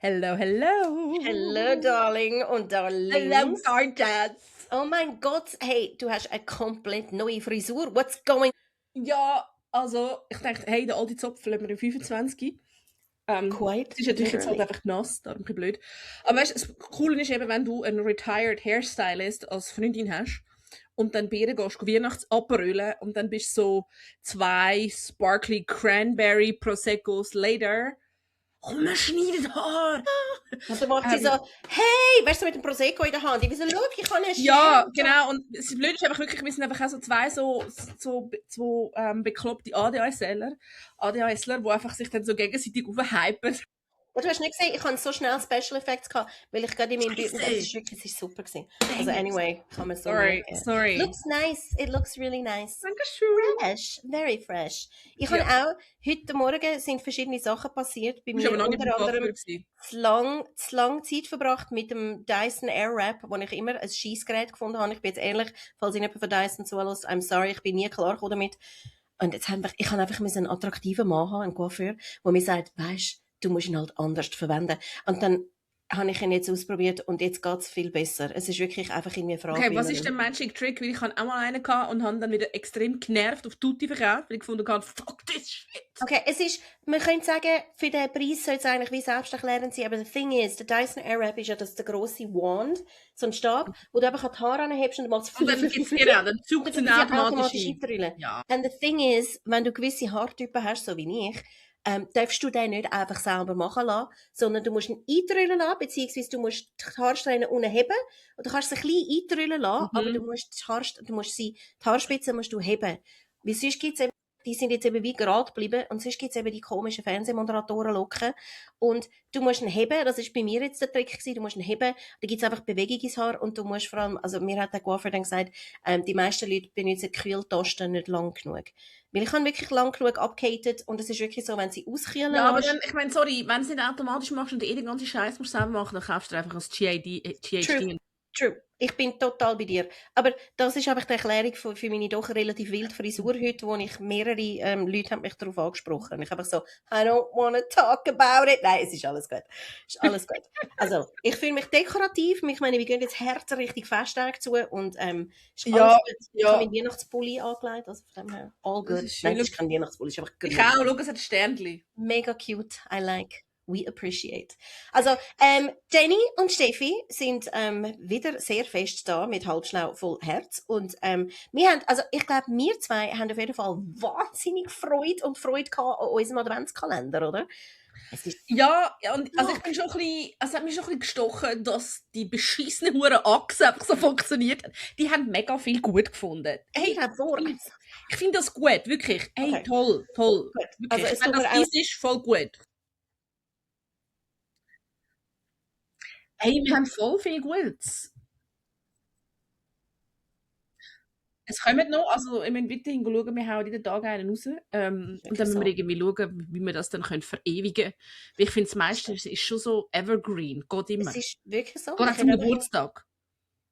Hello, Hello, hello. Darling und Hello, Darlings. gorgeous. Oh mein Gott, hey, du hast eine komplett neue Frisur. What's going Ja, also, ich dachte, hey, der alte Zopf lassen wir im 25. Es quite ist natürlich jetzt halt literally? einfach nass, darum ein bisschen blöd. Aber weißt du, das Coole ist eben, wenn du einen retired Hairstylist als Freundin hast und dann Beeren gehst, Weihnachts abrollen und dann bist du so 2 sparkly Cranberry Proseccos later. Komm, wir schneiden Haar! Und dann macht sie so, Ähm, hey, weißt du, mit dem Prosecco in der Hand. Ich so, look, ich habe eine Ja, Schere. genau. Und das Blöde ist einfach wirklich, wir sind einfach auch so zwei bekloppte ADHSler, die einfach sich dann so gegenseitig aufhypen. Und du hast nicht gesehen, ich hatte so schnell Special Effects gehabt, weil ich gerade in meinem Büro, es Scheiße! ist wirklich, es ist super gewesen. Also Dang it. anyway, kann man so Mühe Sorry, geben. sorry. Looks nice, it looks really nice. Dankeschön. Fresh, very fresh. Ich habe Ja, auch, heute Morgen sind verschiedene Sachen passiert bei du bist aber mir, noch nicht beim unter Coiffeur anderem gewesen. zu lang Zeit verbracht mit dem Dyson Airwrap, wo ich immer ein Scheissgerät gefunden habe. Ich bin jetzt ehrlich, falls ich jemand von Dyson zulässt, I'm sorry, ich bin nie klar gekommen damit. Und jetzt ich habe einfach einen attraktiven Mann haben, einen Coiffeur, der mir sagt, weisst, du musst ihn halt anders verwenden. Und dann habe ich ihn jetzt ausprobiert und jetzt geht es viel besser. Es ist wirklich einfach irgendwie eine Frage, Okay, wie was man ist der ihn... Magic Trick? Weil ich hatte auch mal einen gehabt und habe dann wieder extrem genervt auf Tutti verkauft, weil ich gefunden habe, fuck this shit. Okay, es ist, man könnte sagen, für den Preis soll es eigentlich wie selbsterklärend sein, aber the thing is, der Dyson Airwrap ist ja das der grosse Wand, so ein Stab, wo du einfach an die Haare anhebst und du machst Und dann gibt's genau, dann und zuckt dann es tut eine es ja automatisch automatische. eintrüllen. Ja. And the thing is, wenn du gewisse Haartypen hast, so wie ich, darfst du den nicht einfach selber machen lassen, sondern du musst ihn eintrüllen lassen, beziehungsweise du musst die Haarsträhne unten heben und du kannst sie ein bisschen eintrüllen lassen, aber du Mhm. musst die Haarspitze musst du heben. Weil sonst gibt's eben, die sind jetzt eben wie gerade geblieben und sonst gibt's eben die komischen Fernsehmoderatoren-Locken und du musst ihn heben, das ist bei mir jetzt der Trick gewesen, du musst ihn heben, da gibt's einfach Bewegung ins Haar und du musst vor allem, also mir hat der Coiffeur dann gesagt, die meisten Leute benutzen Kühltasten nicht lang genug. Weil ich habe wirklich lang genug abgehatet und es ist wirklich so, wenn sie auskühlen Ja, aber lässt. dann, ich meine, sorry, wenn du es nicht automatisch machst und den ganzen Scheiß musst du selber machen, dann kaufst du dir einfach ein True, GHD. true. Ich bin total bei dir. Aber das ist einfach die Erklärung für meine doch relativ wilde Frisur heute, wo ich mehrere Leute haben mich darauf angesprochen. Ich habe so, I don't want to talk about it. Nein, es ist alles gut. Es ist alles gut. Also, ich fühle mich dekorativ. Ich meine, wir gehen jetzt Herzen richtig Festtag zu und ist alles Ja, gut. Ich habe ja, meinen Weihnachtspulli angelegt, also von dem her, all das good. ist schön. Nein, es ist kein Weihnachtspulli, es ist einfach Ich grün. auch, schau, es hat ein Sternchen. Mega cute. I like. We appreciate. Also, Jenny und Steffi sind wieder sehr fest da mit Halbschlau voll Herz. Und wir haben, also ich glaube, wir zwei haben auf jeden Fall wahnsinnig Freude gehabt an unserem Adventskalender, oder? Es ist Ja, ja, und also ich stark. bin schon ein bisschen, also es hat mich schon ein bisschen gestochen, dass die beschissene hure Achse einfach so funktioniert hat. Die haben mega viel gut gefunden. Ich Hey, habe vor. ich finde das gut, wirklich. Hey, Okay, toll, toll. gut. Also Wirklich. es Wenn tut das mir auch. dies ist, voll gut. Hey, wir haben voll viel Gutes. Es kommen noch, also ich meine, weiterhin schauen, wir hauen jeden Tag einen raus. Und dann Wirklich müssen wir so. irgendwie schauen, wie wir das dann verewigen können. Weil ich finde, das meiste ist schon so evergreen. Geht immer. Es ist wirklich so. Geht Wir auch zum können einfach Geburtstag.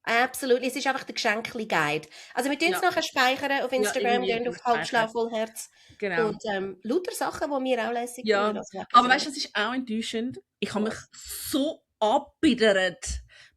absolut. Es ist einfach der Geschenkli-Guide. Also wir tun es Ja, nachher speichern auf ja, Instagram, irgendwie gehen können wir auf speichern. Halbschlau voll Herz Genau. und lauter Sachen, die wir auch lässig finden. Ja, Also wirklich aber so. weißt du, das ist auch enttäuschend. Ich habe mich Was? so abbiedert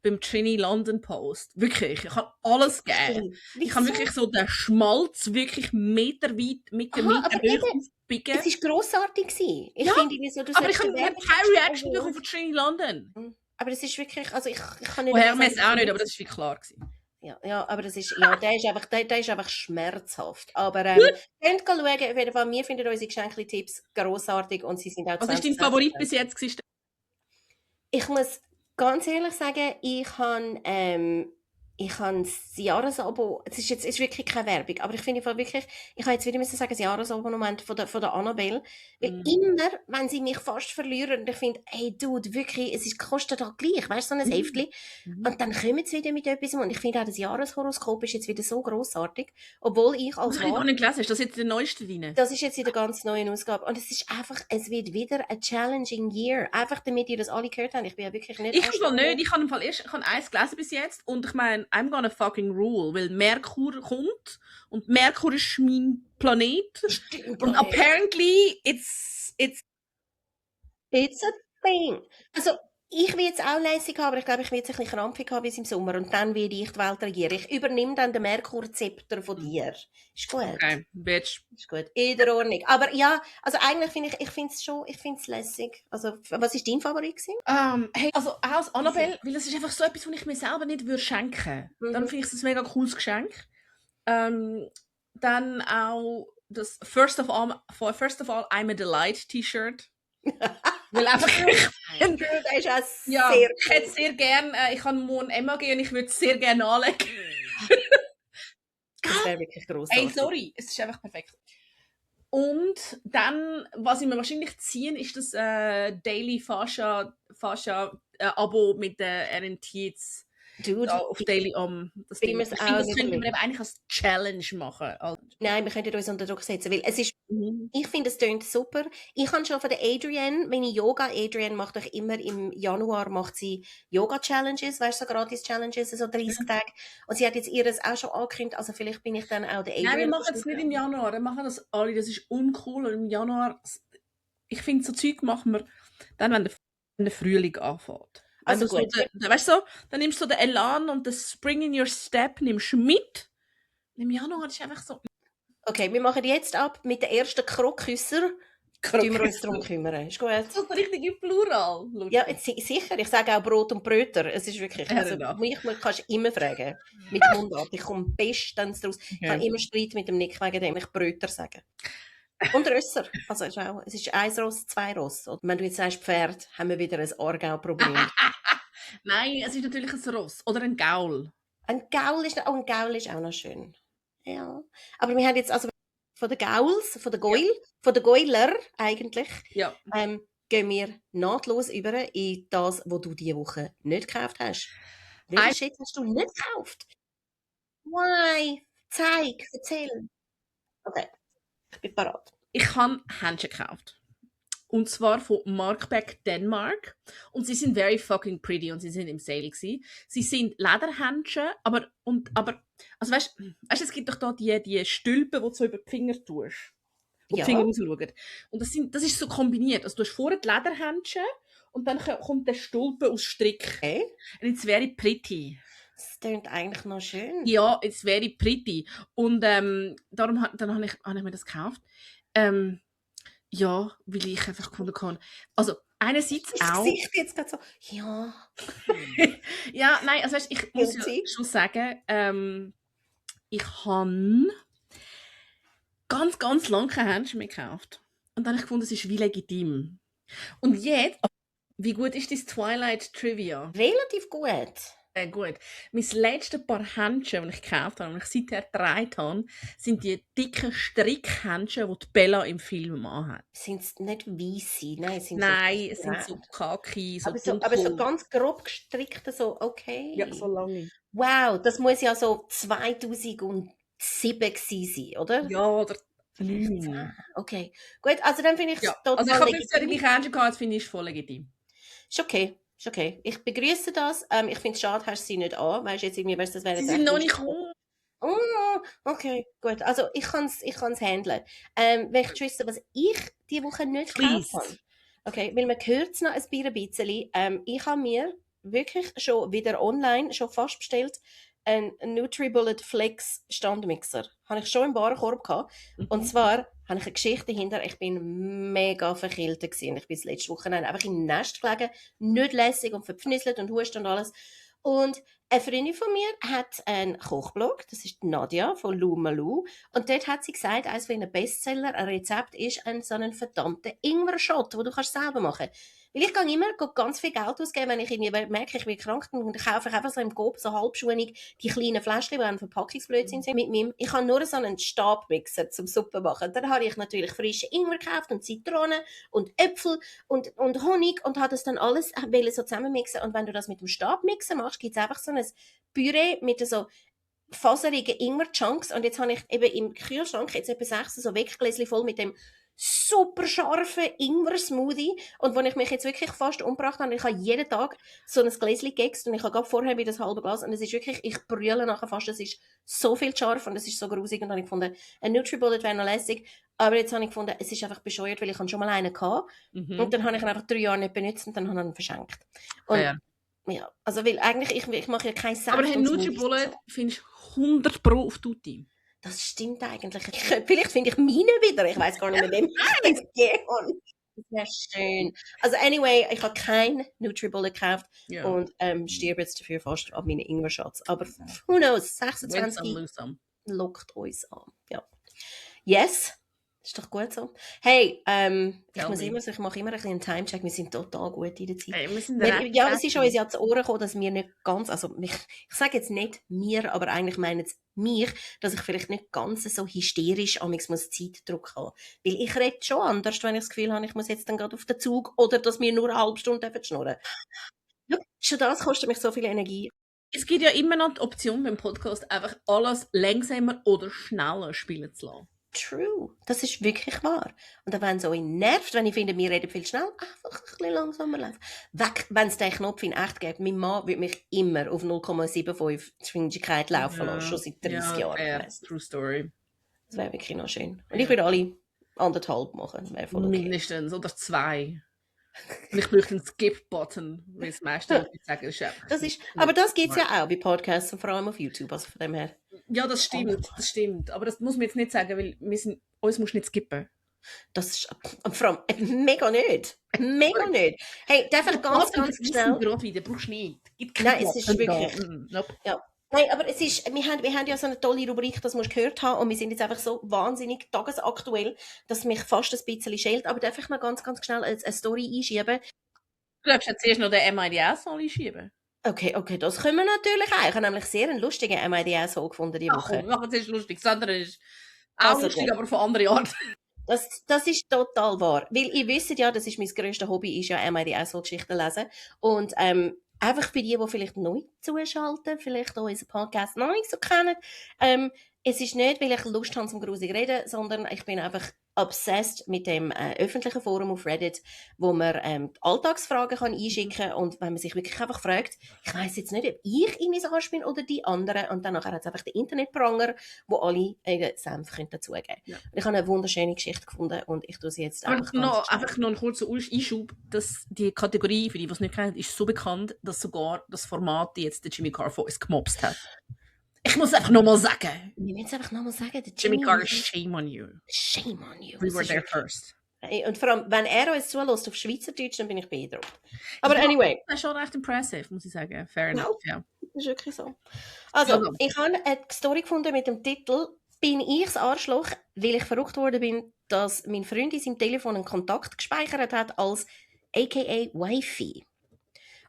beim Trini London Post. Wirklich, ich habe alles gegeben. Ich habe Wieso? wirklich so den Schmalz wirklich meterweit, Aha, Meter aber hoch eben, aufbiegen. es war grossartig gewesen. Ich Ja, finde, so, du aber ich solltest habe den hab keine Reaction bekommen Award. von Trini London. Aber es ist wirklich, also ich kann nicht Von einmal sagen, Hermes dass auch ich nicht, aber nicht. das ist wie klar gewesen. Ja, ja, aber das ist, ja, der ist einfach schmerzhaft. Aber Gut. könnt schauen, auf jeden Fall, wir finden unsere Geschenkli-Tipps grossartig und sie sind auch Was ist dein Favorit 2026. bis jetzt gewesen? Ich muss ganz ehrlich sagen, ich habe das Jahresabo, es ist wirklich keine Werbung, aber ich finde wirklich, ich habe jetzt wieder müssen sagen, das Jahresabo-Moment von der Annabelle, weil Mhm. immer, wenn sie mich fast verlieren und ich finde, hey Dude, wirklich, kostet halt gleich, weißt du, so ein Mhm. Heftchen, Mhm. und dann kommen sie wieder mit etwas und ich finde auch, das Jahreshoroskop ist jetzt wieder so grossartig, obwohl ich Das als habe ich noch Wahr nicht gelesen. Ist das jetzt der neueste drin? das ist jetzt in der ganz neuen Ausgabe. Und es ist einfach, es wird wieder ein challenging year. Einfach damit ihr das alle gehört habt. Ich bin ja wirklich nicht Ich im Fall nicht. Astronomin. Ich habe im Fall erst, ich habe eins gelesen bis jetzt und ich meine, I'm gonna fucking rule, weil Merkur kommt und Merkur ist mein Planet und Stimmt. apparently it's It's a thing. Also, ich will jetzt auch lässig haben, aber ich glaube, ich werde jetzt ein bisschen krampfig haben bis im Sommer und dann werde ich die Welt regieren. Ich übernehme dann den Merkur-Zepter von dir. Ist gut. Okay, Bitch. Ist gut. In der Ordnung. Aber ja, also eigentlich finde ich finde es schon, ich finde es lässig. Also, was ist dein Favorit gewesen? Hey, also auch als Annabelle, weil das ist einfach so etwas, was ich mir selber nicht würde schenken. Dann finde ich es ein mega cooles Geschenk. Dann auch das First of all, I'm a Delight T-Shirt. Weil einfach Das ist auch ja, sehr ich hätte sehr gern, ich kann morgen Emma gehen und ich würde es sehr gerne anlegen. Das wäre wirklich grossartig. Ey, sorry, es ist einfach perfekt. Und dann, was ich mir wahrscheinlich ziehen, ist das Daily Fascha Abo mit der RNT jetzt Dude, auf Daily das bin Ding. mir's Ich auch finde, das nicht könnte man überlegen. eben eigentlich als Challenge machen. Also, nein, wir könnten uns unter Druck setzen, weil es ist, ich finde, es tönt super. Ich habe schon von der Adrienne, wenn ich Adrienne macht doch immer im Januar macht sie Yoga-Challenges, weißt du, so Gratis-Challenges, so 30 Tage. Und sie hat jetzt ihres auch schon angekündigt, also vielleicht bin ich dann auch der Adrienne. nein, wir machen es nicht im Januar, wir machen das alle, das ist uncool. Und im Januar, ich finde, so Zeug machen wir dann, wenn der Frühling anfängt. Also Wenn du gut. so weißt du, dann nimmst du den Elan und den Spring in your Step nimmst mit. Im Januar ist einfach so. Okay, wir machen jetzt ab mit den ersten Krokusser. Tun wir uns darum kümmern. Ist gut? Das ist so richtig im Plural. Ja, sicher. Ich sage auch Brot und Bröter. Es ist wirklich, also mich kannst du immer fragen. Mit Mundart. Ich komme bestens daraus. Okay. Ich habe immer Streit mit dem Nick, wegen dem ich Bröter sage. Und Rösser. Also es ist 1 Ross, 2 Ross. Und wenn du jetzt sagst Pferd, haben wir wieder ein Aargau-Problem. Nein, es ist natürlich ein Ross oder ein Gaul. Ein Gaul ist auch noch schön. Ja. Aber wir haben jetzt also von den Gauls, von den Goil, von den Goiler eigentlich, gehen wir nahtlos über in das, was du diese Woche nicht gekauft hast. Welchen Shit hast du nicht gekauft? Why? Zeig, erzähl. Okay, ich bin parat. Ich habe Händchen gekauft. Und zwar von Markbeck Denmark. Und sie sind very fucking pretty und sie sind im Sale gewesen. Sie sind Lederhändchen, aber also weißt du, es gibt doch da die Stülpen, die du so über die Finger tust. Wo die Finger rausschauen. Und das ist so kombiniert. Also du hast vorne die Lederhändchen und dann kommt der Stulpen aus Strick. Okay. And it's very pretty. Das klingt eigentlich noch schön. Ja, it's very pretty. Und darum dann habe ich mir das gekauft. Ja, weil ich einfach gefunden habe. Also, einerseits das auch. Gesicht jetzt gerade so, ja. Ja, nein, also weißt, ich muss ja schon sagen, ich habe ganz, ganz lange keine Händchen mehr gekauft. Und dann habe ich gefunden, es ist wie legitim. Und jetzt, wie gut ist das Twilight Trivia? Relativ gut. Gut. Mein letztes Paar Händchen, die ich gekauft habe, und ich seither getragen habe, sind die dicken Strickhändchen, die Bella im Film anhat. Sind es nicht weisse? Nein, es sind so Kaki, so aber so ganz grob gestrickte, so okay. Ja, so lange. Wow, das muss ja so 2007 gewesen sein, oder? Ja, oder 9. Okay, gut, also dann finde ich es total also ich habe 15 Händchen gehabt, das finde ich voll legitim. Ist okay. Ist okay. Ich begrüße das. Ich finde es schade, hast du sie nicht an. Weißt du, jetzt irgendwie, das wäre sie sind noch nicht gekommen. Oh, okay, gut. Also ich kann's handeln. Möchtest du wissen, was ich diese Woche nicht gekauft habe? Okay, weil man hört es noch ein bisschen. Ich habe mir wirklich schon wieder online schon fast bestellt einen NutriBullet Flex Standmixer. Habe ich schon im Warenkorb gehabt. Und zwar habe ich eine Geschichte dahinter. Ich bin mega verkältet gewesen. Ich bin das letzte Wochenende einfach im Nest gelegen, nicht lässig und verpfnisselt und hust und alles. Und eine Freundin von mir hat einen Kochblog, das ist Nadia von Lou Malou. Und dort hat sie gesagt, eines von ihren Bestseller, ein Rezept ist so einen verdammten Ingwer-Shot, den du selber machen kannst. Weil ich gehe immer ganz viel Geld ausgeben, wenn ich merke, ich bin krank, dann kaufe ich einfach so im Coop so halbschuhig die kleinen Fläschchen, die ein Verpackungsblödsinn sind. Ich habe nur so einen Stabmixer zum Suppe machen. Dann habe ich natürlich frische Ingwer gekauft und Zitronen und Äpfel und Honig und habe das dann alles so zusammenmixen. Und wenn du das mit dem Stabmixer machst, gibt es einfach so ein Püree mit so faserigen Ingwer-Chunks. Und jetzt habe ich eben im Kühlschrank jetzt etwa 6 so Weggläschen voll mit dem super scharfen Ingwer-Smoothie. Und wenn ich mich jetzt wirklich fast umgebracht habe, ich habe jeden Tag so ein Gläschen gegessen und ich habe gerade vorher wieder das halbe Glas und es ist wirklich, ich brülle nachher fast, es ist so viel scharf und es ist so grusig und dann habe ich gefunden, ein Nutribullet wäre noch lässig, aber jetzt habe ich gefunden, es ist einfach bescheuert, weil ich schon mal einen hatte und dann habe ich ihn einfach 3 Jahre nicht benutzt und dann habe ich ihn verschenkt. Und Fair. ja, also weil eigentlich, ich mache ja kein Saft Aber hey, und Smoothies Nutribullet und so. findest du 100 Pro auf Tutti. Das stimmt eigentlich. Vielleicht finde ich meine wieder. Ich weiß gar nicht, mit wem ich das gehe. Das wäre schön. Also anyway, ich habe kein Nutribullet gekauft Ja. und stirbe jetzt dafür fast an meinen Ingwer-Shots. Aber who knows, Win some, 26 lose some. lockt uns an. Ja. Yes. Ist doch gut so. Hey, ich muss me. immer so, ich mache immer ein bisschen einen Timecheck. Wir sind total gut in der Zeit. Hey, wir sind Ja, es ist uns ja zu Ohren gekommen, dass wir nicht ganz, also ich sage jetzt nicht mir, aber eigentlich meinen es mich, dass ich vielleicht nicht ganz so hysterisch amigs muss Zeitdruck haben. Weil ich rede schon anders, wenn ich das Gefühl habe, ich muss jetzt dann gerade auf den Zug oder dass wir nur eine halbe Stunde schnurren dürfen. Schon das kostet mich so viel Energie. Es gibt ja immer noch die Option beim Podcast, einfach alles langsamer oder schneller spielen zu lassen. True. Das ist wirklich wahr. Und dann, wenn es euch nervt, wenn ich finde, wir reden viel schnell, einfach ein bisschen langsamer laufen. Weg, wenn es den Knopf in echt gibt. Mein Mann würde mich immer auf 0,75 Geschwindigkeit laufen lassen, schon seit 30 Jahren. True story. Das wäre wirklich noch schön. Und ich würde alle 1,5 machen. Wäre voll okay. Mindestens, oder 2. Und ich bräuchte einen Skip-Button, weil das meiste Leute sagen, ist einfach... Aber das gibt es ja auch bei Podcasts und vor allem auf YouTube, also von dem her. Ja, das stimmt. Aber das muss man jetzt nicht sagen, weil uns musst du nicht skippen. Das ist vor allem mega nicht. Mega nicht. Hey, darf ich ganz schnell... Wieder, brauchst du nicht. Nein, es ist wirklich... Nope. Ja. Nein, aber es ist, wir haben ja so eine tolle Rubrik, das musst du gehört haben, und wir sind jetzt einfach so wahnsinnig tagesaktuell, dass mich fast ein bisschen schält. Aber darf ich noch ganz schnell eine Story einschieben? Du darfst jetzt erst noch den MIDS einschieben. Okay, das können wir natürlich auch. Ich habe nämlich sehr einen lustigen MIDS gefunden diese Woche. Ach, machen es lustig. Das andere ist auch lustig, aber von anderer Art. Das ist total wahr. Weil ihr wisst ja, das ist mein grösstes Hobby, ist ja MIDS-Geschichten lesen. Und einfach für die vielleicht neu zuschalten, vielleicht auch unseren Podcast noch nicht so kennen. Es ist nicht, weil ich Lust habe zum grusig reden, sondern ich bin einfach obsessed mit dem öffentlichen Forum auf Reddit, wo man Alltagsfragen kann einschicken kann und wenn man sich wirklich einfach fragt, ich weiss jetzt nicht, ob ich in mein Arsch bin oder die anderen, und dann nachher hat es einfach den Internetpranger, wo alle ihren Senf dazugeben können. Ja. Ich habe eine wunderschöne Geschichte gefunden und ich tue sie jetzt einfach noch einen kurzen Einschub, dass die Kategorie, für die, die es nicht kennen, ist so bekannt, dass sogar das Format jetzt der Jimmy Carr von uns gemobst hat. Ich muss einfach nochmal sagen. Wir müssen einfach nochmal sagen, der Jimmy Carr, shame on you. Shame on you. We were there first. Und vor allem, wenn er uns zulässt auf Schweizerdeutsch, dann bin ich beeindruckt. Aber anyway. Das ist schon recht impressive, muss ich sagen. Fair enough, ja. Das ist wirklich so. Also, ich habe eine Story gefunden mit dem Titel «Bin ich das Arschloch, weil ich verrückt worden bin, dass mein Freund in seinem Telefon einen Kontakt gespeichert hat als aka Wi-Fi».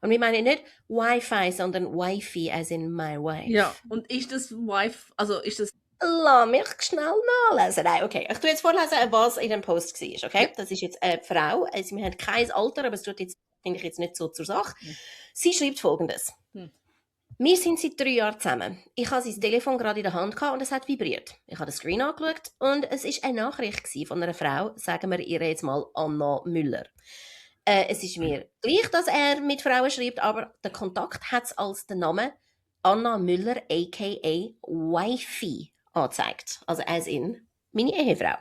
Und wir meinen nicht Wi-Fi, sondern Wi-Fi as in my wife. Ja, und ist das Wi-Fi, also ist das... Lass mich schnell nachlesen. Nein, okay. Ich tue jetzt vorlesen, was in dem Post war, okay? Ja. Das ist jetzt eine Frau, also wir haben kein Alter, aber es tut jetzt, finde ich, jetzt nicht so zur Sache. Sie schreibt Folgendes. Wir sind seit 3 Jahren zusammen. Ich hatte sein Telefon gerade in der Hand und es hat vibriert. Ich habe den Screen angeschaut und es war eine Nachricht von einer Frau, sagen wir ihr jetzt mal Anna Müller. Es ist mir gleich, dass er mit Frauen schreibt, aber der Kontakt hat es als den Namen Anna Müller aka Wifi angezeigt. Also as in meine Ehefrau.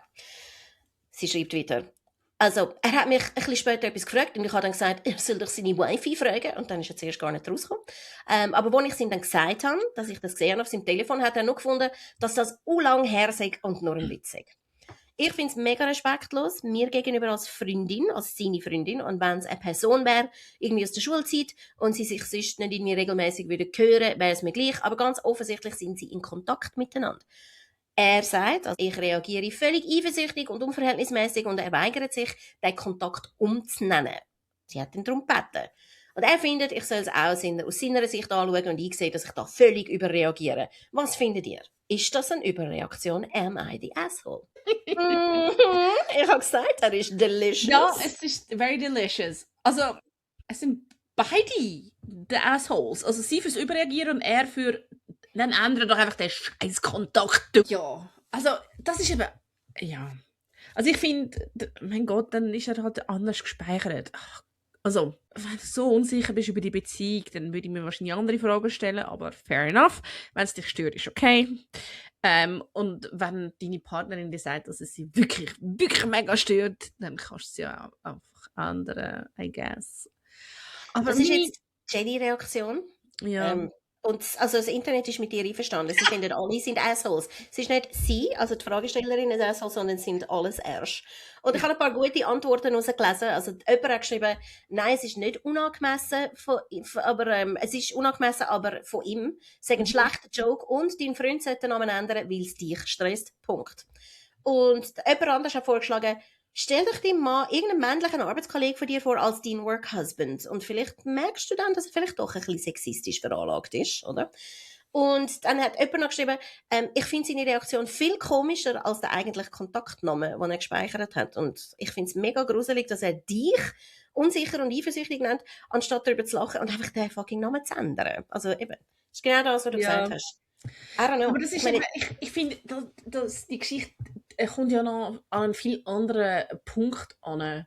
Sie schreibt weiter. Also, er hat mich ein bisschen später etwas gefragt und ich habe dann gesagt, er soll doch seine Wifi fragen und dann ist er zuerst gar nicht rausgekommen. Aber als ich es ihm dann gesagt habe, dass ich das gesehen habe auf seinem Telefon, hat er noch gefunden, dass das lang her sei und nur ein Witz sei. Ich finde es mega respektlos, mir gegenüber als Freundin, als seine Freundin, und wenn es eine Person wäre, irgendwie aus der Schulzeit, und sie sich sonst nicht irgendwie regelmäßig hören würden, wäre es mir gleich, aber ganz offensichtlich sind sie in Kontakt miteinander. Er sagt, also ich reagiere völlig eifersüchtig und unverhältnismäßig und er weigert sich, den Kontakt umzunennen. Sie hat ihn darum gebeten. Und er findet, ich soll es auch aus seiner Sicht anschauen und ich sehe, dass ich da völlig überreagiere. Was findet ihr? Ist das eine Überreaktion? Am I the asshole? Ich habe gesagt, er ist delicious. Ja, es ist very delicious. Also, es sind beide die Assholes. Also sie fürs Überreagieren und er für... Dann ändern doch einfach den scheiß Kontakt. Ja, also das ist eben... Ja. Also ich finde, mein Gott, dann ist er halt anders gespeichert. Ach, also, wenn du so unsicher bist über die Beziehung, dann würde ich mir wahrscheinlich andere Fragen stellen, aber fair enough. Wenn es dich stört, ist okay. Und wenn deine Partnerin dir sagt, dass es sie wirklich, wirklich mega stört, dann kannst du es ja auch einfach ändern, I guess. Aber Das ist jetzt die Jenny-Reaktion. ja. Also das Internet ist mit dir einverstanden. Sie finden, alle sind Assholes. Es ist nicht sie, also die Fragestellerin ist Asshole, sondern es sind alles Arsch. Und ich habe ein paar gute Antworten herausgelesen. Also jemand hat geschrieben, nein, es ist nicht unangemessen, es ist unangemessen, aber von ihm. Es ist ein schlechter Joke und dein Freund sollte den Namen ändern, weil es dich stresst. Punkt. Und jemand anderes hat vorgeschlagen, stell dich deinem Mann, irgendeinen männlichen Arbeitskollegen von dir vor als dein Work-Husband. Und vielleicht merkst du dann, dass er vielleicht doch ein bisschen sexistisch veranlagt ist, oder? Und dann hat jemand noch geschrieben, ich finde seine Reaktion viel komischer als der eigentliche Kontaktname, den er gespeichert hat. Und ich finde es mega gruselig, dass er dich unsicher und eifersüchtig nennt, anstatt darüber zu lachen und einfach den fucking Namen zu ändern. Also eben, das ist genau das, was du Ja. gesagt hast. I don't know. Aber das ist ich finde, dass die Geschichte kommt ja noch an einen viel anderen Punkt an.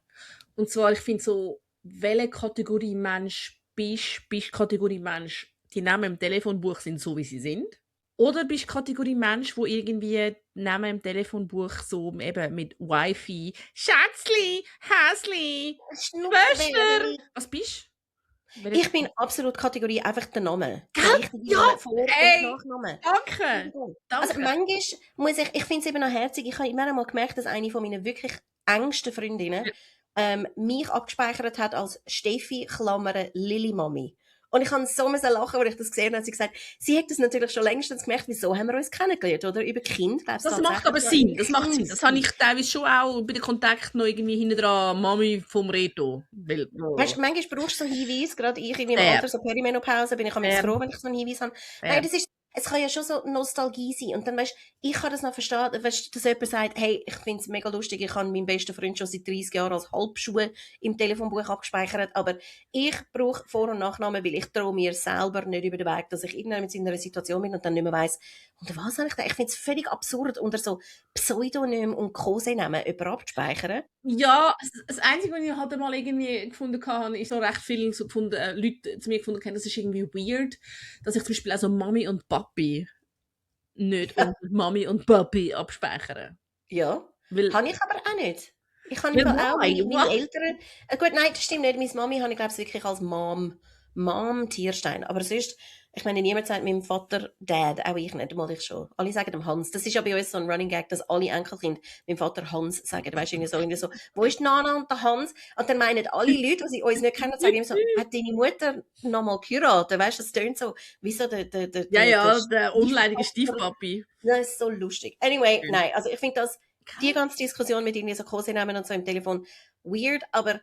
Und zwar, ich finde so, welche Kategorie Mensch bist du Kategorie Mensch, die Namen im Telefonbuch sind so, wie sie sind? Oder bist du Kategorie Mensch, wo irgendwie Namen im Telefonbuch so eben mit Wifi, Schätzli, Häsli, Schwester. Was bist du? Ich bin absolut Kategorie einfach der Name. Gell? Der richtige Ja, Name, Vor- und ey, Nachname. Danke. Also Danke. manchmal muss ich finde es eben noch herzig, ich habe immer einmal gemerkt, dass eine von meinen wirklich engsten Freundinnen mich abgespeichert hat als Steffi Klammern Lili Mami. Und ich habe so lachen, als ich das gesehen habe, hat sie gesagt, sie hat das natürlich schon längstens gemerkt, wieso haben wir uns kennengelernt, oder? Über Kind, glaubst du? Das macht aber Sinn, das macht Sinn. Das habe ich teilweise schon auch bei den Kontakten noch irgendwie hinten dran, Mami vom Reto. Weißt du, manchmal brauchst du so Hinweise, gerade ich in meinem Alter, so Perimenopause, bin ich froh, wenn ich so einen Hinweis habe. Nein, das ist, es kann ja schon so Nostalgie sein. Und dann, weißt ich kann das noch verstehen, weißt dass jemand sagt, hey, ich finde es mega lustig, ich habe meinen besten Freund schon seit 30 Jahren als Halbschuhe im Telefonbuch abgespeichert, aber ich brauche Vor- und Nachnamen, weil ich traue mir selber nicht über den Weg, dass ich irgendwann mit in einer Situation bin und dann nicht mehr weiss, unter was habe ich da? Ich finde es völlig absurd, unter so Pseudonym und Kosenamen jemanden abzuspeichern. Ja, das Einzige, was ich halt einmal irgendwie gefunden habe, ist so recht viele so Leute zu mir gefunden haben, das ist irgendwie weird, dass ich zum Beispiel also Mami und Papi nicht unter Mami und Papi abspeichere. Ja, Weil, habe ich aber auch nicht. Ich habe Ja, auch why? meine Eltern... gut, nein, das stimmt nicht. Meine Mami habe ich, glaube ich, wirklich als Mom Tierstein. Aber sonst, ich meine, niemand sagt meinem Vater Dad, auch ich nicht, mal ich schon. Alle sagen dem Hans. Das ist ja bei uns so ein Running Gag, dass alle Enkelkinder meinem Vater Hans sagen. Weißt du, irgendwie so, wo ist die Nana und der Hans? Und dann meinen alle Leute, die uns nicht kennen, sagen immer so, hat deine Mutter nochmal geheiratet? Weißt du, das tönt so, wie so der unleidige Stiefpapi. Das ist so lustig. Anyway, nein, also ich finde das, die ganze Diskussion mit irgendwie so Kosenamen und so im Telefon weird, aber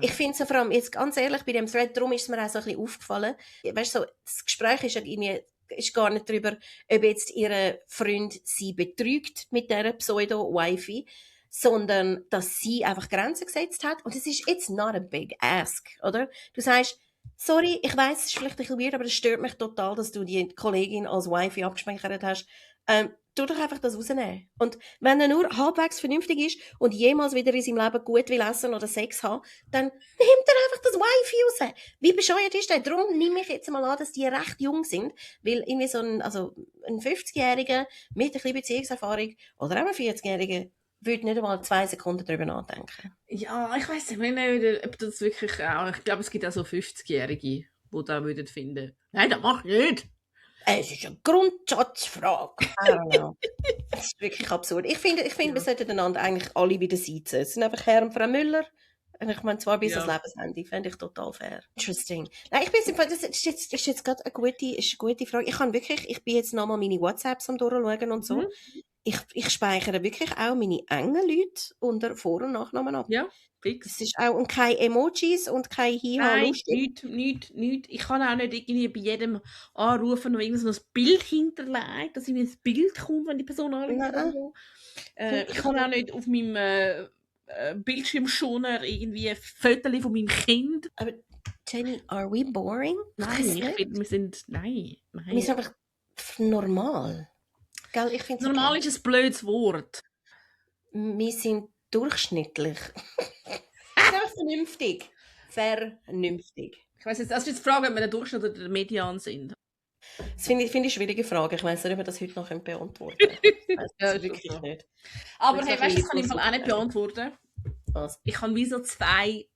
ich finde es vor allem, jetzt ganz ehrlich, bei dem Thread, darum ist es mir auch so ein bisschen aufgefallen, weißt du, so, das Gespräch ist ja irgendwie, ist gar nicht darüber, ob jetzt ihr Freund sie betrügt mit dieser Pseudo-Wifi, sondern dass sie einfach Grenzen gesetzt hat und es ist, it's not a big ask, oder? Du sagst, sorry, ich weiss, es ist vielleicht ein bisschen weird, aber es stört mich total, dass du die Kollegin als Wifi abgespeichert hast. Tu doch einfach das rausnehmen. Und wenn er nur halbwegs vernünftig ist und jemals wieder in seinem Leben gut will essen oder Sex haben, dann nimmt er einfach das Wifi raus. Wie bescheuert ist der? Darum nehme ich jetzt mal an, dass die recht jung sind, weil irgendwie so ein 50-Jähriger mit ein bisschen Beziehungserfahrung oder auch ein 40-Jähriger würde nicht einmal 2 Sekunden darüber nachdenken. Ja, ich weiss nicht, ob das wirklich auch, ich glaube, es gibt auch so 50-Jährige, die da würden finden, nein, das mach ich nicht. Es ist eine Grundsatzfrage. I don't know. Das ist wirklich absurd. Ich finde, wir sollten einander eigentlich alle wieder sitzen. Es sind einfach Herr und Frau Müller. Und ich meine, zwar bis ans Lebensende. Fände ich total fair. Interesting. Nein, das ist jetzt gerade eine gute Frage. Ich bin jetzt nochmal meine WhatsApps am durchschauen und so. Ich speichere wirklich auch meine engen Leute unter Vor- und Nachnamen ab. Ja, fix. Es ist auch, und keine Emojis und kein Hiha lustig. Nichts. Ich kann auch nicht irgendwie bei jedem anrufen noch irgend so ein Bild hinterlegt, dass irgendwie ein Bild kommt, wenn die Person anruft. Ich kann auch nicht auf meinem Bildschirmschoner irgendwie ein Foto von meinem Kind. Aber Jenny, are we boring? Nein, ich finde, wir sind... Nein. Wir sind einfach normal. Gell, ich normal ist ein blödes Wort. Wir sind Durchschnittlich. Sehr vernünftig. Vernünftig. Ich weiss jetzt, also jetzt die Frage, ob wir der Durchschnitt oder der Median sind. Das finde ich eine schwierige Frage. Ich weiss nicht, ob wir das heute noch beantworten können. Ich weiss Ja, es ist wirklich so. nicht. Aber Das hey, ist weißt du, ein das kann ich im Fall auch nicht bisschen beantworten. Was? Ich habe wie so zwei,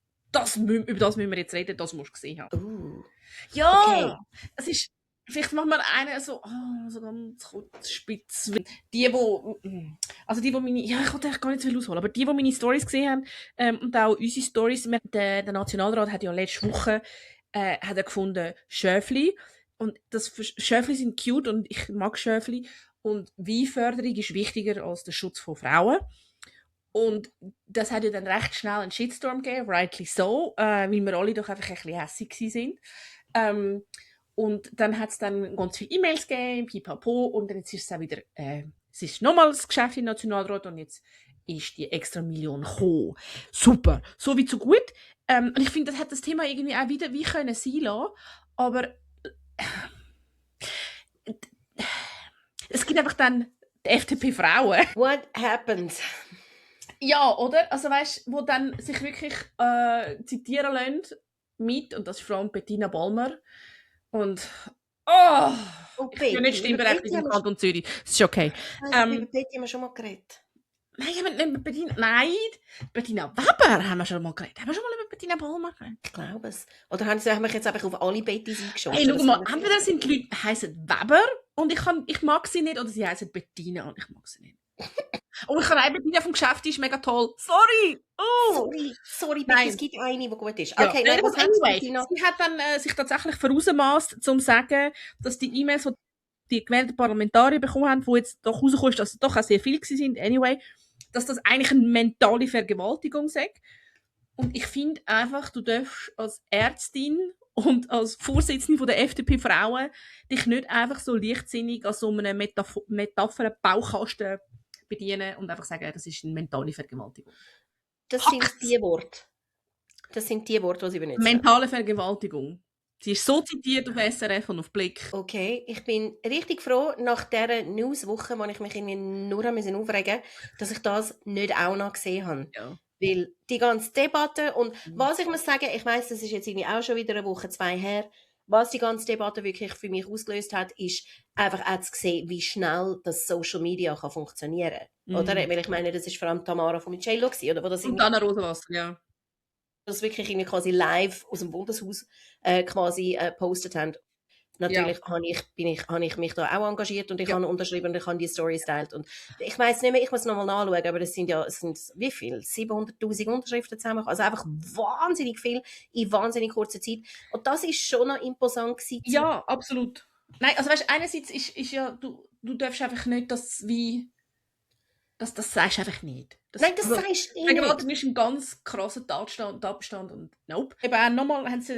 über das müssen wir jetzt reden, das musst du gesehen haben. Ja, Okay. Es ist, vielleicht machen wir einen so ganz kurz spitz. Die meine, ja, ich wollte eigentlich gar nicht so viel ausholen, aber die meine Stories gesehen haben, und auch unsere Stories, der Nationalrat hat ja letzte Woche hat er gefunden, Schöfli. Und Schöfli sind cute und ich mag Schöfli. Und Weinförderung ist wichtiger als der Schutz von Frauen. Und das hat ja dann recht schnell einen Shitstorm gegeben, rightly so, weil wir alle doch einfach ein bisschen hässig waren. Und dann hat es dann ganz viele E-Mails gegeben, pipapo, und dann jetzt ist es auch wieder, es ist nochmal das Geschäft im Nationalrat und jetzt ist die extra Million gekommen. Super, so wie so gut. Und ich finde, das hat das Thema irgendwie auch wieder wie können sein lassen, aber es gibt einfach dann die FDP-Frauen. What happened? Ja, oder? Also weißt du, wo dann sich wirklich zitieren lassen mit, und das ist vor allem Bettina Ballmer. Und ich bin ja nicht stimmberechtigt im Kanton Zürich. Das ist okay. Über Betty haben wir schon mal geredet. Nein, Bettina Weber haben wir schon mal geredet. Haben wir schon mal über Bettina Ballmer geredet? Ich glaube es. Oder haben wir jetzt einfach auf alle Bettys eingeschossen? Hey, schau mal, entweder sind die Leute heißen Weber und ich mag sie nicht, oder sie heißen Bettina und ich mag sie nicht. Und ich kann auch Bettina vom Geschäft, die ist mega toll. Sorry! Sorry, Betty, es gibt eine, die gut ist. Ja. Okay, nein, was hat Bettina? Sie hat dann sich tatsächlich vorausgemaßt, um zu sagen, dass die E-Mails, die die gewählten Parlamentarier bekommen haben, die jetzt doch rauskommen, dass es doch auch sehr viele sind, anyway, dass das eigentlich eine mentale Vergewaltigung sei. Und ich finde einfach, du darfst als Ärztin und als Vorsitzende der FDP-Frauen dich nicht einfach so leichtsinnig als so eine Metapher-Baukasten bedienen und einfach sagen, das ist eine mentale Vergewaltigung. Das sind die Worte. Das sind die Worte, die sie benutzen. Mentale Vergewaltigung. Sie ist so zitiert auf SRF und auf Blick. Okay, ich bin richtig froh, nach dieser Newswoche, wo ich mich irgendwie nur aufregen musste, dass ich das nicht auch noch gesehen habe. Ja. Weil die ganze Debatte und was ich muss sagen, ich weiss, das ist jetzt irgendwie auch schon wieder eine Woche, 2 her, was die ganze Debatte wirklich für mich ausgelöst hat, ist einfach auch zu sehen, wie schnell das Social Media kann funktionieren kann. Oder? Weil ich meine, das ist vor allem Tamara von Micello gewesen, oder? Wo das und Anna Rosenwasser, ja. Das wirklich irgendwie quasi live aus dem Bundeshaus quasi gepostet haben. Natürlich habe ich mich da auch engagiert und ich habe unterschrieben und ich habe die Stories geteilt. Und ich weiss nicht mehr, ich muss nochmal nachschauen, aber es sind wie viel? 700'000 Unterschriften zusammen. Also einfach wahnsinnig viel in wahnsinnig kurzer Zeit. Und das ist schon noch imposant gewesen. Ja, absolut. Nein, also weißt, einerseits ist ja, du darfst einfach nicht das sagst du einfach nicht. Nein, das sagst du nicht. Vergewaltigung ist ein ganz krasser Tatbestand und nope. Eben auch nochmal haben sie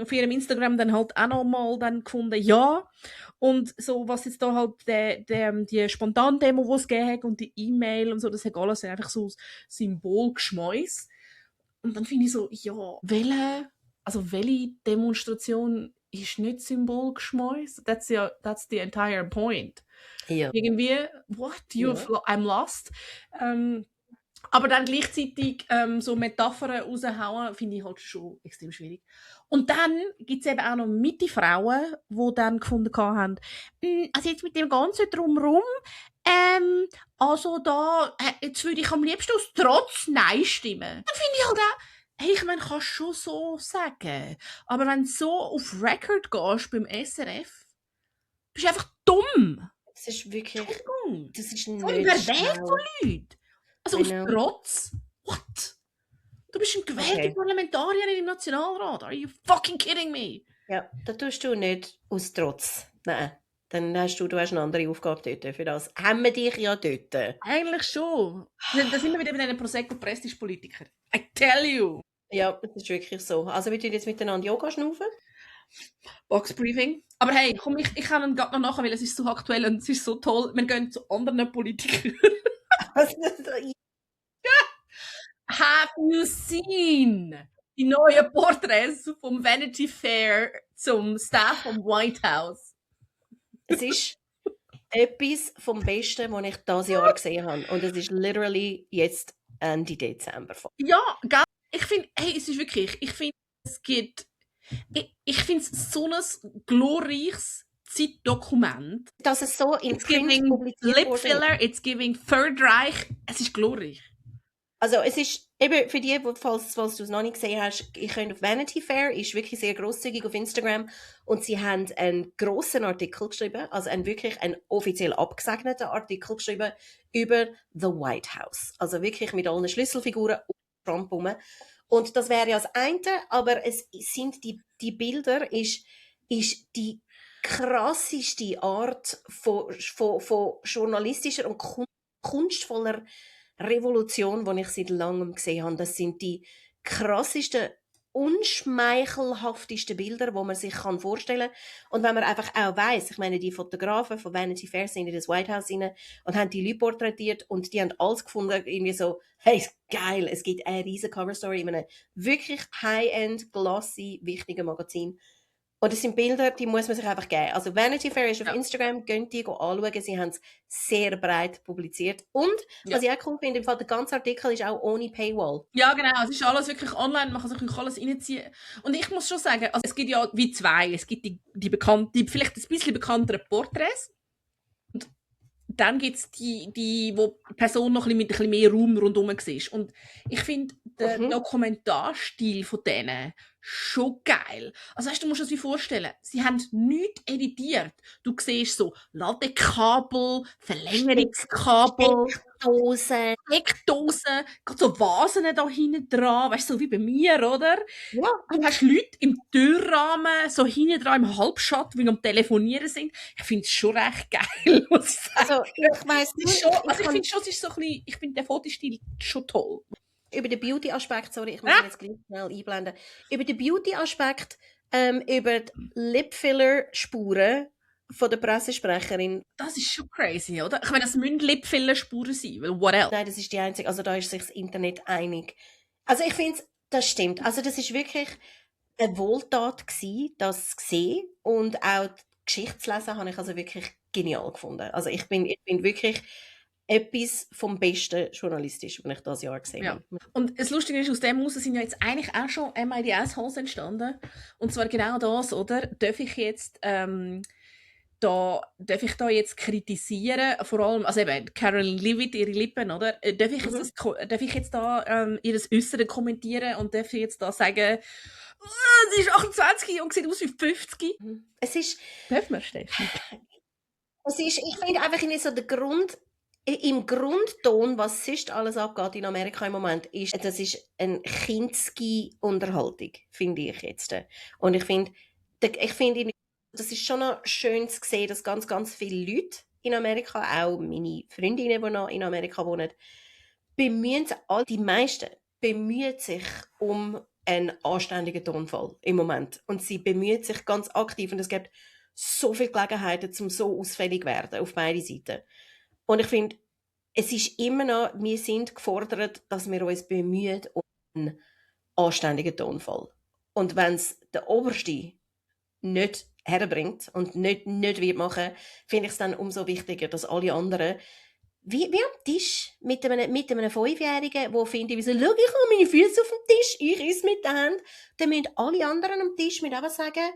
auf ihrem Instagram dann halt auch nochmal dann gefunden, ja. Und so, was jetzt da halt die Spontan-Demo, die es gegeben hat und die E-Mail und so, das hat alles einfach so Symbolgeschmäus. Und dann finde ich so, ja, welche Demonstration ist nicht Symbolgeschmäus? That's the entire point. Ja. Irgendwie, I'm lost. Aber dann gleichzeitig so Metaphern raushauen, finde ich halt schon extrem schwierig. Und dann gibt es eben auch noch Mitte-Frauen, die dann gefunden haben, also jetzt mit dem ganzen Drumherum, also da, jetzt würde ich am liebsten aus Trotz Nein stimmen. Dann finde ich halt auch, hey, ich meine, kannst du schon so sagen. Aber wenn du so auf Record gehst beim SRF, bist du einfach dumm. Das ist wirklich... Das ist nicht wer wählt so Leute? Also aus Trotz? What? Du bist eine gewählte Parlamentarierin im Nationalrat. Are you fucking kidding me? Ja, das tust du nicht aus Trotz. Nein. Dann hast du eine andere Aufgabe dort. Für das haben wir dich ja dort. Eigentlich schon. Da sind wir wieder bei diesen Prosecco-Prestige-Politiker. I tell you. Ja, das ist wirklich so. Also wir tun jetzt miteinander Yoga schnaufen. Boxbriefing. Aber hey, komm, ich kann ihn gerade noch nachher, weil es ist so aktuell und es ist so toll. Wir gehen zu anderen Politikern. Have you seen die neuen Porträts vom Vanity Fair zum Staff vom White House? Es ist etwas vom Besten, was ich dieses Jahr gesehen habe. Und es ist literally jetzt Ende Dezember. Ja, gell? Ich finde, hey, es ist wirklich, ich finde, es gibt, ich finde es so ein glorreiches Zeitdokument. Dass es so in It's Print giving publiziert Lip worden ist. Filler, it's giving Third Reich. Es ist glorreich. Also es ist eben für die, falls du es noch nicht gesehen hast, ich könnt auf Vanity Fair, ist wirklich sehr grosszügig auf Instagram und sie haben einen grossen Artikel geschrieben, also wirklich einen offiziell abgesegneten Artikel geschrieben über the White House. Also wirklich mit allen Schlüsselfiguren und Trump rum. Und das wäre ja das eine, aber es sind die Bilder ist die krasseste Art von journalistischer und kunstvoller Revolution, die ich seit langem gesehen habe. Das sind die krassesten, unschmeichelhaftesten Bilder, die man sich vorstellen kann. Und wenn man einfach auch weiss, ich meine, die Fotografen von Vanity Fair sind in das White House rein und haben die Leute porträtiert und die haben alles gefunden, irgendwie so, hey, geil, es gibt eine riesige Coverstory in einem wirklich high-end, glossy, wichtigen Magazin. Und es sind Bilder, die muss man sich einfach geben. Also Vanity Fair ist auf Instagram, könnt ihr anschauen. Sie haben es sehr breit publiziert. Und, was ich auch cool finde, im Fall der ganze Artikel ist auch ohne Paywall. Ja, genau. Es ist alles wirklich online, man kann sich alles reinziehen. Und ich muss schon sagen, also es gibt ja wie zwei. Es gibt die bekannten, vielleicht ein bisschen bekannteren Porträts. Und dann gibt es die, wo die Person noch mit ein bisschen mehr Raum rundherum war. Und ich finde den Dokumentarstil von denen schon geil. Also weißt, du musst dir das wie vorstellen, sie haben nichts editiert. Du siehst so Ladekabel, Verlängerungskabel, Steckdosen, gerade so Vasen da hinten dran, weißt du, so wie bei mir, oder? Ja. Du hast Leute im Türrahmen, so hinten dran im Halbschatten, die am Telefonieren sind. Ich finde es schon recht geil, muss ich sagen. Also, ich weiss nicht. Ich finde schon, es ist so ein bisschen, ich finde den Fotostil schon toll. Über den Beauty-Aspekt, sorry, ich muss ihn jetzt gleich schnell einblenden. Über den Beauty-Aspekt, über die Lipfiller-Spuren von der Pressesprecherin. Das ist schon crazy, oder? Ich meine, das müssen Lipfiller-Spuren sein, weil what else? Nein, das ist die einzige, also da ist sich das Internet einig. Also ich finde, das stimmt. Also das ist wirklich eine Wohltat gewesen, das zu sehen und auch die Geschichte zu lesen, habe ich also wirklich genial gefunden. Also ich bin wirklich etwas vom besten journalistisch, was ich dieses Jahr gesehen habe. Und das Lustige ist, aus dem heraus sind ja jetzt eigentlich auch schon MIDS-Halls entstanden. Und zwar genau das, oder? Darf ich da jetzt kritisieren, vor allem, also eben, Carolyn Leavitt, ihre Lippen, oder? Darf ich jetzt da ihr Äußeren kommentieren und darf ich jetzt da sagen, sie ist 28 und sieht aus wie 50? Es ist... Darf man, Steffi? Ich finde einfach nicht so der Grund... Im Grundton, was sonst alles abgeht in Amerika im Moment, das ist eine kindliche Unterhaltung, finde ich jetzt. Und ich finde, das ist schon noch schön zu sehen, dass ganz, ganz viele Leute in Amerika, auch meine Freundinnen, die noch in Amerika wohnen, die meisten bemühen sich um einen anständigen Tonfall im Moment. Und sie bemühen sich ganz aktiv und es gibt so viele Gelegenheiten, um so ausfällig zu werden, auf beide Seiten. Und ich finde, es ist immer noch, wir sind gefordert, dass wir uns bemühen um einen anständigen Tonfall. Und wenn es der Oberste nicht herbringt und nicht wird machen, finde ich es dann umso wichtiger, dass alle anderen, wie am Tisch, mit einem 5-Jährigen, der findet, wieso, schau, ich habe meine Füße auf dem Tisch, ich esse mit der Hand, dann müssen alle anderen am Tisch einfach sagen,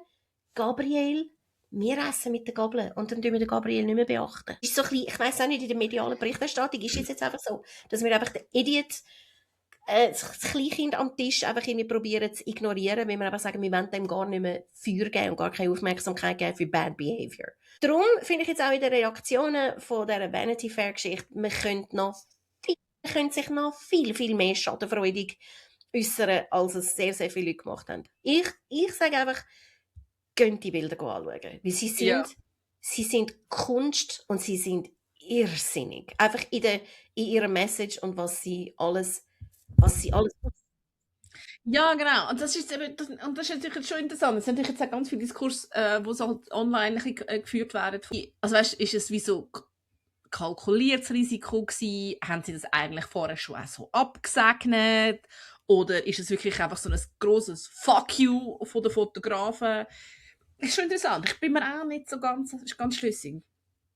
Gabriel, wir essen mit der Gabel und dann tun wir den Gabriel nicht mehr beachten. Ist so ein bisschen, ich weiss auch nicht, in der medialen Berichterstattung ist es jetzt einfach so, dass wir einfach den Idiot, das Kleinkind am Tisch einfach irgendwie probieren zu ignorieren, weil wir einfach sagen, wir wollen dem gar nicht mehr Feuer geben und gar keine Aufmerksamkeit geben für Bad Behavior. Darum finde ich jetzt auch in den Reaktionen von dieser Vanity Fair Geschichte, man könnte sich noch viel, viel mehr schadenfreudig äußern, als es sehr, sehr viele Leute gemacht haben. Ich sage einfach, könnt die Bilder anschauen. Weil sie sind Kunst und sie sind irrsinnig. Einfach in ihrer Message und was sie alles. Ja, genau. Und das ist natürlich schon interessant. Es sind natürlich jetzt auch ganz viele Diskurse, die so halt online geführt werden. Also weißt, ist es wie so kalkuliertes Risiko gewesen? Haben sie das eigentlich vorher schon auch so abgesegnet? Oder ist es wirklich einfach so ein grosses Fuck you von den Fotografen? Das ist schon interessant. Ich bin mir auch nicht so ganz schlüssig.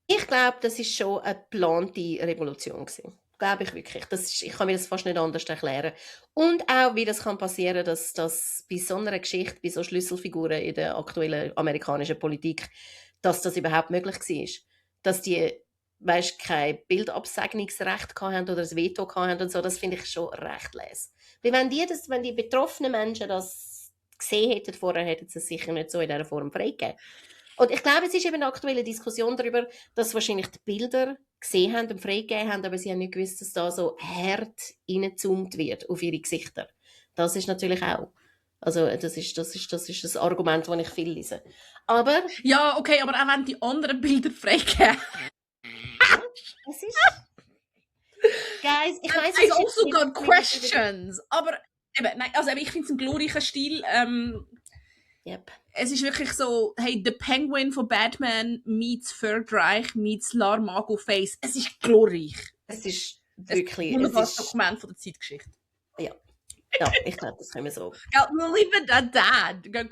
Ich glaube, das ist schon eine geplante Revolution gewesen. Glaube ich wirklich. Ich kann mir das fast nicht anders erklären. Und auch, wie das kann passieren, dass das bei so einer Geschichte, bei so Schlüsselfiguren in der aktuellen amerikanischen Politik, dass das überhaupt möglich war. Dass die, weißt, kein Bildabsegnungsrecht haben oder ein Veto haben und so, das finde ich schon recht les. Weil wenn die betroffenen Menschen das gesehen hätten vorher, hätten sie es sicher nicht so in dieser Form freigegeben. Und ich glaube, es ist eben eine aktuelle Diskussion darüber, dass wahrscheinlich die Bilder gesehen haben und freigegeben haben, aber sie haben nicht gewusst, dass da so hart reingezoomt wird auf ihre Gesichter. Das ist natürlich auch. Also das ist das Argument, das ich viel lese. Aber Ja, okay, aber auch wenn die anderen Bilder freigeben. es ist... Guys, ich weiss, I also got questions. Aber eben, nein, also ich finde es einen glorreichen Stil. Yep. Es ist wirklich so, hey, The Penguin von Batman meets Third Reich meets Larmago Face. Es ist glorreich. Es ist wirklich... Ein wunderbares Dokument von der Zeitgeschichte. Ja. Ja, ich glaube, das können wir so. We'll leave it at that. Geh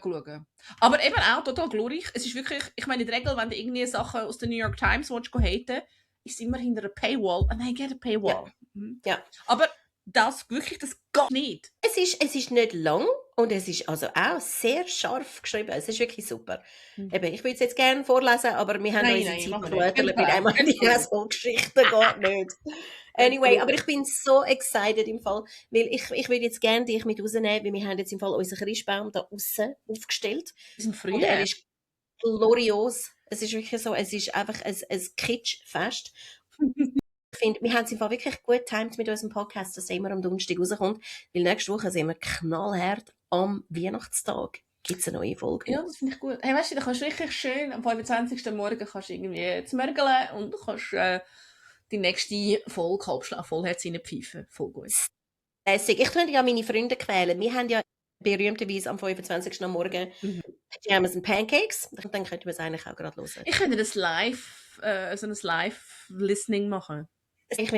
schauen. Aber eben auch total glorreich. Es ist wirklich, ich meine, in der Regel, wenn du irgendwie Sachen aus der New York Times haten, ist es immer hinter einer Paywall. And I get a Paywall. Ja. Aber das wirklich, das geht nicht. Es ist nicht lang und es ist also auch sehr scharf geschrieben. Es ist wirklich super. Eben, ich würde es jetzt gerne vorlesen, aber wir haben unsere Zeit verloren. Bei einmal die so Geschichten geht nicht. Anyway, aber ich bin so excited im Fall, weil ich würde jetzt gerne dich mit rausnehmen, weil wir haben jetzt im Fall unseren Christbaum da aussen aufgestellt. Wir sind früh. Und er ist glorios. Es ist wirklich so, es ist einfach ein Kitschfest. Ich finde, wir haben es im Fall wirklich gut getimt mit unserem Podcast, dass er immer am Donnerstag rauskommt, weil nächste Woche sind wir knallhart am Weihnachtstag. Gibt es eine neue Folge? Ja, das finde ich gut. Hey, weißt du, da kannst du richtig schön am 25. Morgen kannst du irgendwie zmörgeln und kannst die nächste Folge halbschlaf vollherz reinpfeifen. Voll gut. Lässig. Ich könnte ja meine Freunde quälen. Wir haben ja berühmterweise am 25. am Morgen Pyjamas und Pancakes. Und dann könnten wir es eigentlich auch gerade hören. Ich könnte das live, so ein Live-Listening machen. Ich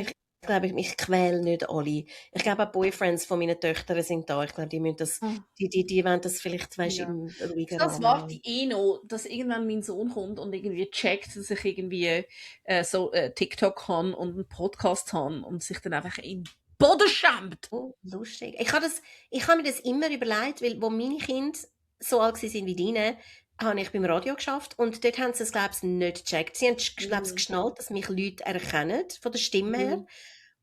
glaube, ich quäle nicht alle. Ich glaube, auch Boyfriends von meinen Töchtern sind da. Ich glaube, die müssen das, die wollen das vielleicht, weißt, im ruhigen Das warte ich noch, dass irgendwann mein Sohn kommt und irgendwie checkt, dass ich irgendwie so TikTok habe und einen Podcast habe und sich dann einfach in den Boden schämt. Oh, lustig. Ich habe mir das immer überlegt, weil wo meine Kinder so alt waren wie deine, habe ich beim Radio geschafft und dort haben sie es, glaube ich, nicht gecheckt. Sie haben, glaube ich, geschnallt, dass mich Leute erkennen, von der Stimme her.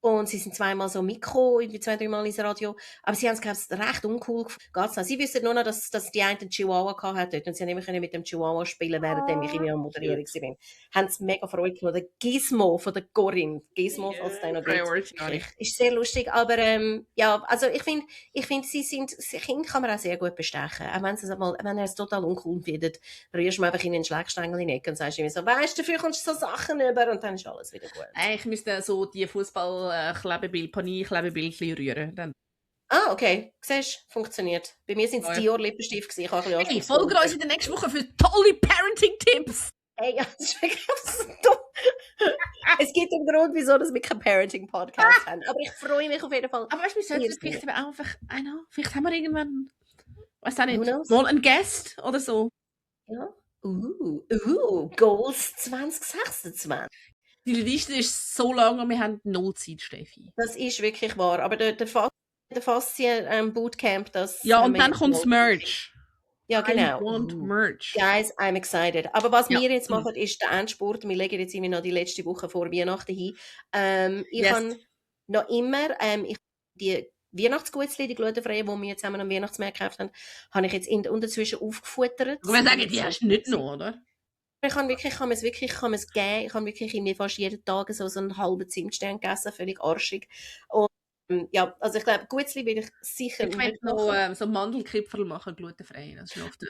Und sie sind zweimal so mitgekommen, irgendwie 2-3 Mal ins Radio. Aber sie haben es, glaube ich, recht uncool gefunden. Sie wissen nur noch, dass die einen Chihuahua hatte dort und sie haben immer mit dem Chihuahua spielen, während ich in am Moderieren war. Haben es mega Freude genommen. Der Gizmo von der Corinne. Gizmo, falls es noch gibt. Ist sehr lustig. Aber ja, also ich finde, Kinder kann man auch sehr gut bestechen. Auch wenn er es total uncool findet, rührst du einfach in den Schlagstängel in und sagst ihm so, weißt du, dafür kommst du so Sachen über und dann ist alles wieder gut. Ich müsste so die Panik-Klebebildchen rühren. Dann. Ah, okay. Siehst du, funktioniert. Bei mir sind es Dior-Lippenstift. Hey, folge uns in der nächsten Woche für tolle Parenting-Tipps. Hey, ja, das ist wirklich so dumm. Es gibt einen Grund, wieso wir keinen Parenting-Podcast haben. Aber ich freue mich auf jeden Fall. Aber weißt du, wir sollten vielleicht auch einfach, vielleicht haben wir irgendwann, weiß auch nicht, mal einen Guest oder so. Ja. Goals 2026. Die Liste ist so lang und wir haben 0 Zeit, Steffi. Das ist wirklich wahr. Aber der Faszien-Bootcamp, das... Ja, und dann kommt das Merch. Ja, genau. I want Merch. Guys, I'm excited. Aber was wir jetzt machen, ist der Endspurt. Wir legen jetzt noch die letzte Woche vor Weihnachten hin. Ich habe noch immer die Weihnachtsgutzli, die glutenfreien, die wir jetzt am Weihnachtsmarkt gekauft haben, habe ich jetzt dazwischen aufgefuttert. Ich würde sagen, die hast du nicht noch, oder? Ich kann es geben. Ich habe wirklich fast jeden Tag so einen halben Zimtstern gegessen, völlig arschig. Und ja, also ich glaube, Gutzli will ich sicher ich nicht noch so Mandelkipferl machen, glutenfrei. Das ist oft,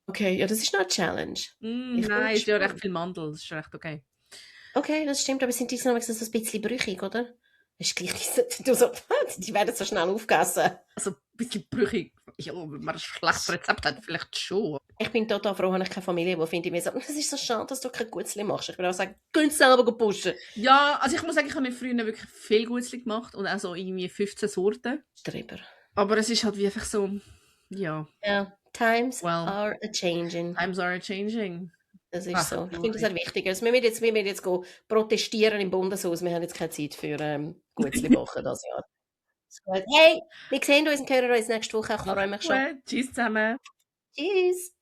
okay, ja, das ist noch eine Challenge. Nein, es ist ja recht viel Mandel, das ist recht okay. Okay, das stimmt, aber sind die noch so ein bisschen brüchig, oder? Das ist gleich, die werden so schnell aufgegessen. Also ein bisschen brüchig. Ja, wenn man ein schlechtes Rezept hat, vielleicht schon. Ich bin total froh, habe ich keine Familie, die finde mir so, das ist so schade, dass du kein Gutzli machst. Ich würde auch sagen, könnt selber pushen. Ja, also ich muss sagen, ich habe früher wirklich viel Gutzli gemacht und auch so irgendwie 15 Sorten. Streber. Aber es ist halt wie einfach so, ja. Ja, times are a-changing. Times are a-changing. Das ist Ach, so. Ich finde das traurig. auch wichtig. Also wir müssen jetzt go protestieren im Bundeshaus. Wir haben jetzt keine Zeit für Gutzli machen das Jahr. Ist gut. Hey, wir sehen uns und hören uns nächste Woche. Ich freue Mach's mich schon. gut. Tschüss zusammen. Tschüss.